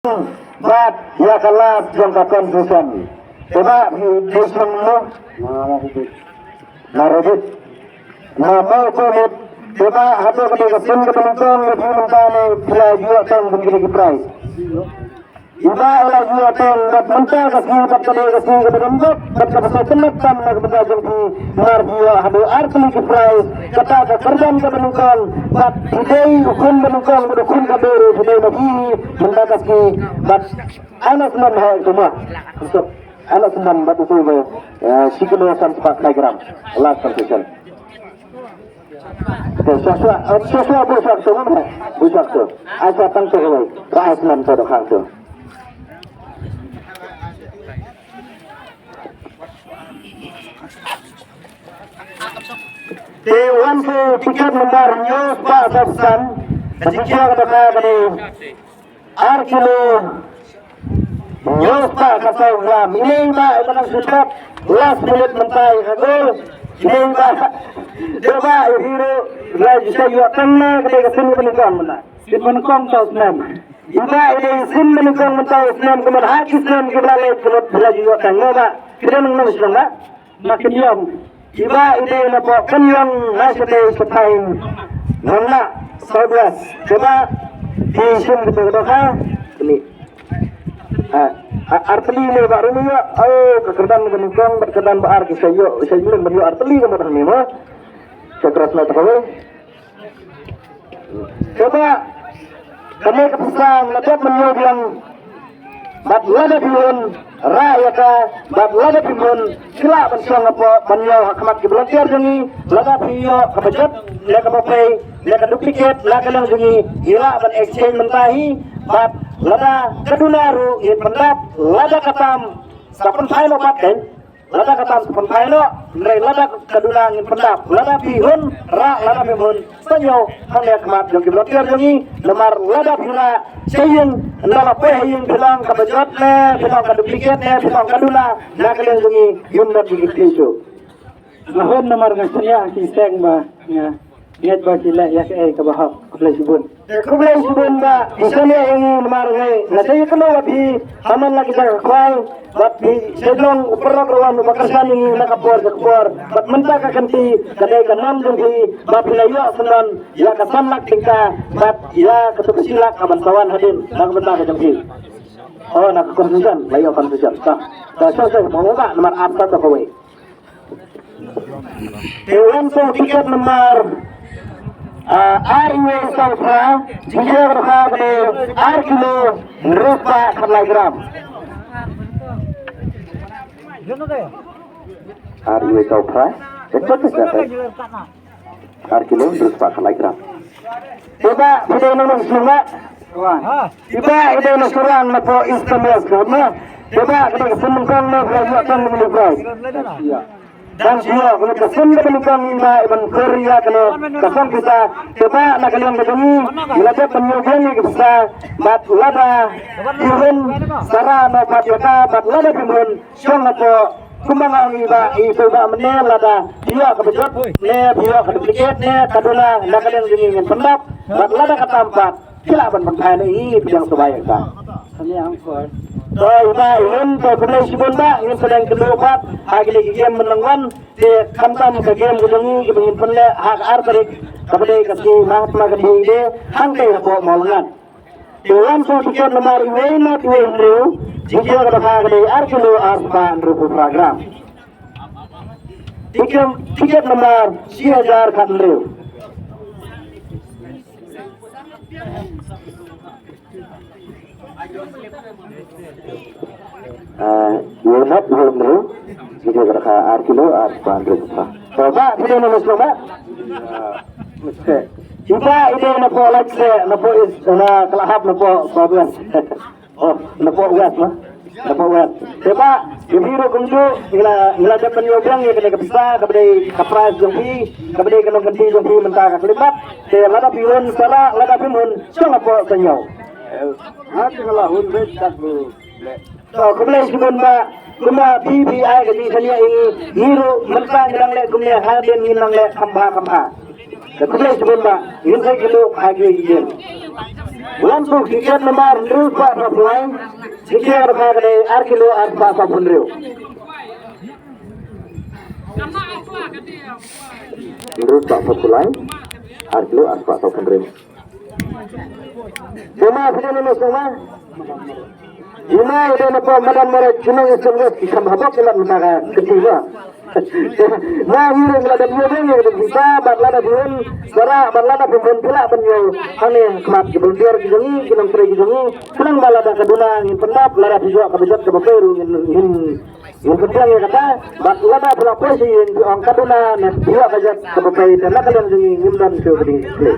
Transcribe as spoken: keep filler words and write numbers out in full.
bad ïa ka lad jong ka concession. Te ba phi dei shnong mo? Na Robit. Na mo ko mit. Te ba hato ka dei ka sien kaba nyngkong ne phi mynta ne phi la ïoh tang bun kine ki prize? Iba la ïoh tang bad mynta ka sngi bad ka dei ka sngi kaba dang bok bad kaba sa kynnoh tam na ka bynta jong phi. Mar phi ïoh haduh ar tylli ki prize, kata ka kyrdan kaba nyngkong bad phi dei u khun ba nyngkong bad u khun kaba ruh phi dei na phi mynta ka sngi bad Anak Snem ha kumba. Anak Snem bad utu ba, eh, shi kilo san spah kilogram. Last competition. Te swa swa, eh, swa swa bu swa tu mana? Bu swa tu. Ai swa tang tu kawai. Ba ai snem tu dok hang tu. Te wan tu tiket nomor hynñiew spah saw san. Ka jingkhia ka daka ka dei ar kilo hynñiew spah ka saw gram. Ine i ba i ba nang shu thok last minute mynta i ka gol. Ine i ba, dei ba i hero la ju sa ïoh tang na ka dei ka sien ba nyngkong mynta. Sien ba nyngkong saw snem. I ba i dei sien ba nyngkong mynta u snem kumba ha ki snem kiba la leit kumba la ju ïoh tang na ba. Ki dei nang nang shnong ba. Na Kynliong. Iba i dei na pok Kynliong na shatei shathaiñ Nonglah South West. Te ba i shim kito ka dohkha. Kini. Ha, ha, ar tylli ne ba rumi ïoh. Oh, ka kyrdan ba nyngkong bad kyrdan ba ar ki sa ïoh, sa ïoh ban ïoh ar tylli ka mut hangne mo. Sa cross na ta kawei. Te ba kane ka pisa nga la dep ban ïoh biang. Bad lada phi hun rah ïa ka, bad lada phi hun ki lah ban shong hapoh ban ïoh ha khmat ki volunteer jong ngi, lada phi ïoh kaba jot ne kaba pei ne ka duplicate na ka liang jong ngi, ngi lah ban exchange mynta hi. Bad lada ka duna ruh ngin pyndap, lada ka tam sa pynphai noh pat kein. Lada ka tam sa pynphai noh, hynrei lada ka duna ngin pyndap. Lada phi hun rah, lada phim hun, sa ñiew hangne ha khmat jong ki volunteer jong ngi. Namar lada phi rah sha ïing, ynda la poi ha ïing phi long kaba jot ne phi long ka duplicate ne phi long ka duna, na ka liang jong ngi ngim don jingkitkhlieh shuh. Nga hun namar nga shaniah ha ki seng ba nga ngeit ba ki leh ïa kaei kaba hok. Khublei shibun. Khublei shibun ba ki shaniah ïa ngi namar nga, nga sa ïakynduh bad phi ha man la ki jaka khwai, bad phi sa long u paralok rawan uba kyrshan ïa ngi na ka por sha ka por. Bad mynta ka kynti ka dei ka nam jong phi ba phi la ïoh syndon ïa ka san lak tyngka bad ïa kato ka shi lak kaban sa wan hadien na ka bynta ka jong phi. Oh, na ka concession la ïoh concession. Ta, ta, sha, sha, ma ba namar ap ta ta kawei. Te wan tu tiket nomor, ah, ar wei saw phra, jingkhia ka dohkha ka dei ar kilo hynriew spah khatlai gram. Ar wei saw phra, te chot te chot. Ar kilo hynriew spah khatlai gram. Te ba phi dei na nong shnong ba? Te ba i dei na Surang na pok Eastern West Group na. Te ba ka dei ka sien nyngkong na phi la ïoh tang na mynta. Dang shu ïoh ka sien ka nyngkong i ba i ban kor ïa kane ka song pisa. Te ba na ka liang ka jong ngi ngi la dep ban ïoh biang ïa ka pisa. Bad lada phi hun sa rah noh pat ïa ka, bad lada phim hun shong hapoh. Kumba nga ong i ba, i tu ba mynne lada phi ïoh kaba jot ne phi ïoh ka duplicate ne ka duna na ka liang jong ngi ngin pyndap. Bad lada ka tam pat phi lah ban pynphai ne i pdiang sngewbha ïa ka. Kane angkor. To i ba i hun to khublei shibun ba ngin sa dang kynduh pat ha kine ki game mynlong wan. Te khamtam ka game ka jong ngi kiba ngin pynleh ha ka ar tarik kaba dei ka sngi Mahatma Gandhi Day hangtei hapoh Mawlyngkot. Te wan sa tiket namar wei nod wei hynriew, jingkhia ka dohkha ka dei ar kilo ar spah hynriewphew phra gram. Tiket, tiket namar shi hajar khathynriew. Ah, wei nod wei hynriew, jingkhia ka dohkha ar kilo ar spah hynriewphew phra. To ba, phi dei na West Bengal ba? West. Iba i dei na pok Laitksheh, na pok East, na ka la hap na pok South West. Oh, na pok West ma. Na pok West. Te ba, ïa phi ruh kumjuh, ngi la, ngi la dep ban ïoh biang ïa kane ka pisa, kaba dei ka prize jong phi, kaba dei ka nongkynti jong phi mynta ka khyllipmat. Te lada phi hun sa rah, lada phim hun shong hapoh sa ñiew. Ha, te ka la hun beit kat bu leh. To, khublei shibun ba, kumba phi phi ai ka jingshaniah ïa ngi, ngi ruh mynta ngi dang leh kumne hadien ngin nang leh kham bha kham bha. Te khublei shibun ba, ngin sa ïakynduh ha kine ki game. Wan tu tiket nombar hynriew spah sawphew lai. Tiket ka dei ar kilo ar spah sawphew hynriew. Hynriew spah sawphew lai. Ar kilo ar spah sawphew hynriew. Joma phi dei na sngewma. Joma ïa dei na pom madan mara chnong ïa chnong ki sam habok ïa lat mynta ka kti ba. Na ngi ruh la da ïa dei ïa dei ba bad la da bun bara bad la da bun phi lah ban ïa hangne khmat ki volunteer ki jong ngi ki nongtrei ki jong ngi. Khnang ba la da ka duna ngin pyndap la da phi ïoh ka bajat ka ba pei ruh ngin ngin ngin pyntiang ïa kata bad la da phi la poi sha ïing phi ong ka duna ne phi ïoh ka bajat ka ba pei te na ka liang jong ngi ngim don shuh ka ding khlem.